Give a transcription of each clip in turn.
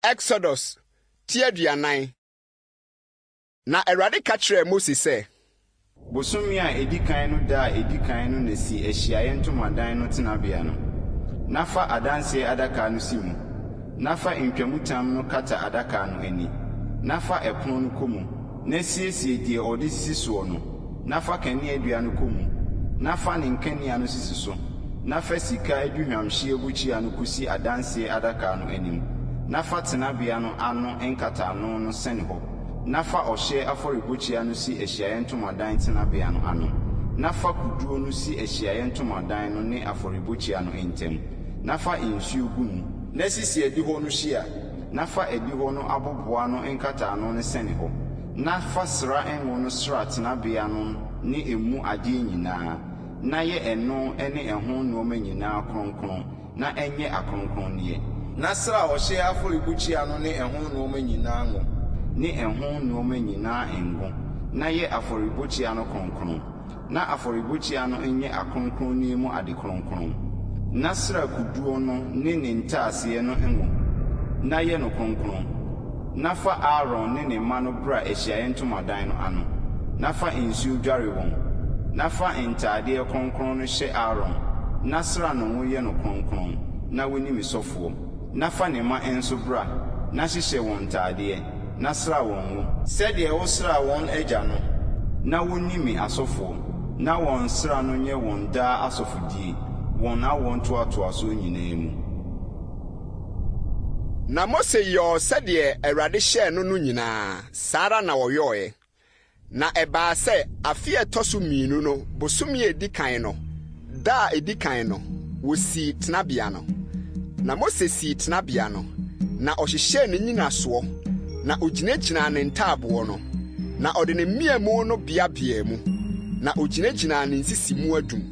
Exodus ti 40. Na Awurade ka kyerɛɛ Mose sɛ. Bosome a ɛdi kan no da a ɛdi kan no na si Ahyiaeɛ Ntomadan no tenabea no, na fa Adanseɛ Adaka no si mu, na fa ntwamutam no kata adaka no ani, na fa ɛpono no kɔ mu, na siesie deɛ wɔde sisi soɔ no, na fa kaneadua no kɔ mu, na fa ne nkanea no sisi so, na fa sika aduhwamhyeɛ bukyia no kɔsi Adanseɛ Adaka no anim, na fa tenabea no ano nkataano no sɛne hɔ, na fa ɔhyeɛ afɔrebukyia no si Ahyiaeɛ Ntomadan tenabea no ano, na fa kuduo no si Ahyiaeɛ Ntomadan no ne afɔrebukyia no ntam, na fa nsuo gu mu. Na sisi adihɔ no hyia, na fa adihɔ no aboboano nkataano no sɛne hɔ, na fa sra ngo no sra tenabea no ne emu adeɛ nyinaa, na yɛ ɛno ne ɛho nnoɔma nyinaa kronkron, na ɛnyɛ akronkronneɛ. Na sra ɔhyeɛ afɔrebukyia no ne ɛho nnoɔma nyinaa ngo. Ne ɛho nnoɔma nyinaa ngo, na yɛ afɔrebukyia no kronkron, na afɔrebukyia no nyɛ akronkronneɛ mu ade kronkron. Na sra kuduo no ne ne ntaaseɛ no ngo, na yɛ no kronkron. Na fa Aaron ne ne mma no bra ahyiaeɛ ntomadan no ano, na fa nsuo dware wɔn. Na fa ntadeɛ kronkron no hyɛ Aaron, na sra no ngo yɛ no kronkron, na wɔnni me sɔfoɔ. Na fa ne mma nso bra, na hyehyɛ wɔn ntadeɛ, na sra wɔn ngo, sɛdeɛ wosraa wɔn agya no, na wɔnni me asɔfoɔ, na wɔn sra no nyɛ wɔn daa asɔfodie, wɔn awoɔ ntoatoasoɔ nyinaa mu. Na Mose yɔɔ sɛdeɛ Awurade hyɛɛ no no nyinaa, saa ara na ɔyɔeɛ. Na ɛbaa sɛ afe a ɛtɔ so mmienu no bosome a ɛdi kan no da a ɛdi kan no, wɔsii tenabea no. Na Mose sii tenabea no, na ɔhyehyɛɛ ne nnyinasoɔ, na ɔgyinagyinaa ne ntaaboɔ no, na ɔde ne mmeamu no beabeaa mu, na ɔgyinagyinaa ne nsisimu adum.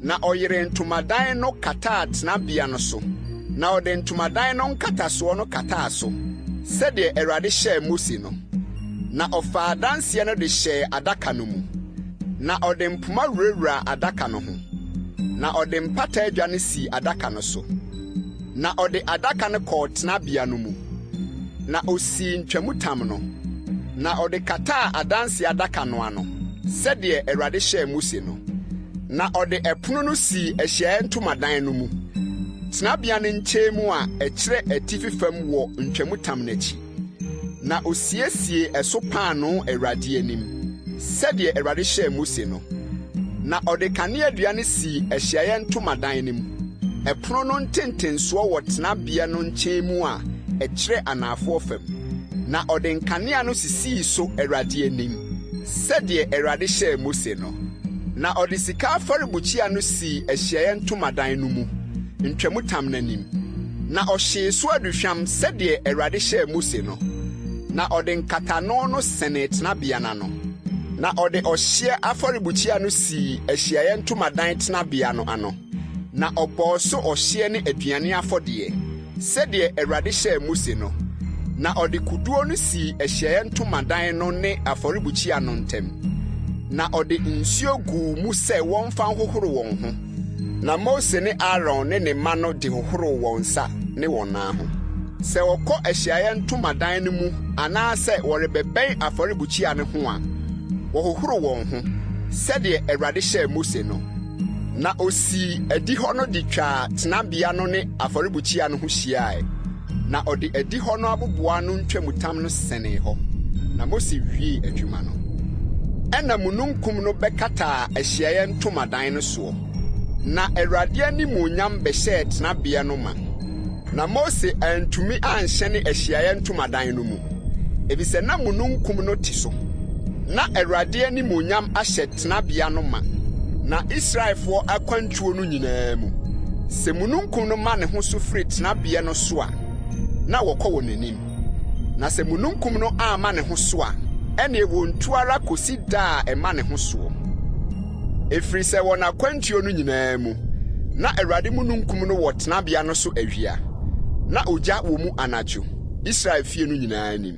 Na ɔyeree ntomadan no kataa tenabea no so, na ɔde ntomadan no nkatasoɔ no kataa so, sɛdeɛ Awurade hyɛɛ Mose no. Na ɔfaa Adanseɛ no de hyɛɛ adaka no mu, na ɔde mpoma wurawuraa adaka no ho, na ɔde mpata adwa no sii adaka no so. Na ɔde adaka no kɔɔ tenabea no mu, na osii ntwamutam no, na ɔde kataa Adanse adaka no ano, sɛdeɛ Awurade hyɛɛ Mose no. Na ɔde ɛpono no sii ahyiaeɛ ntomadan no mu, tenabea no nkyɛn mu a ɛkyerɛ atifi fam wɔ ntwamutam no akyi. Na osiesiee ɛso paanoo Awurade anim, sɛdeɛ Awurade hyɛɛ Mose no. Na ɔde kaneadua no sii ahyiaeɛ ntomadan no mu, ɛpono no ntentensoɔ wɔ tenabea no nkyɛn mu a ɛkyerɛ anaafoɔ fam. Na ɔde nkanea no sisii so Awurade anim, sɛdeɛ Awurade hyɛɛ Mose no. Na ɔde sika afɔrebukyia no sii ahyiaeɛ ntomadan no mu, ntwamutam no anim. Na ɔhyee so aduhwam sɛdeɛ Awurade hyɛɛ Mose no. Na ɔde nkatano no sɛnee tenabea no ano. Na ɔde ɔhyeɛ afɔrebukyia no sii ahyiaeɛ ntomadan tenabea no ano, na ɔbɔɔ so ɔhyeɛ ne aduane afɔdeɛ, sɛdeɛ Awurade hyɛɛ Mose no. Na ɔde kuduo no sii ahyiaeɛ ntomadan no ne afɔrebukyia no ntam, na ɔde nsuo guu mu sɛ wɔmfa nhohoro wɔn ho. Na Mose ne Aaron ne ne mma no de hohoroo wɔn nsa ne wɔn nan ho. Sɛ wɔkɔ ahyiaeɛ ntomadan no mu anaasɛ wɔrebɛbɛn afɔrebukyia no ho a, wɔhohoro wɔn ho, sɛdeɛ Awurade hyɛɛ Mose no. Na ɔsii adihɔ no de twaa tenabea no ne afɔrebukyia no ho hyiae. Na ɔde adihɔ no aboboano ntwamutam no sɛnee hɔ, na Mose wiee adwuma no. Ɛnna mununkum no bɛkataa ahyiaeɛ ntomadan no soɔ, na Awurade animuonyam bɛhyɛɛ tenabea no ma. Na Mose antumi anhyɛne ahyiaeɛ ntomadan no mu, efisɛ na mununkum no te so, na Awurade animuonyam ahyɛ tenabea no ma. Na Israelfoɔ akwantuo no nyinaa mu, sɛ mununkum no ma ne ho so firi tenabea no so a, na wɔkɔ wɔn anim. Na sɛ mununkum no amma ne ho so a, ɛnneɛ wɔntu ara kɔsi da a ɛma ne ho soɔ. Ɛfiri sɛ wɔn akwantuo no nyinaa mu, na Awurade mununkum no wɔ tenabea no so awia, na ogya wɔ mu anadwo, Israel fie no nyinaa anim.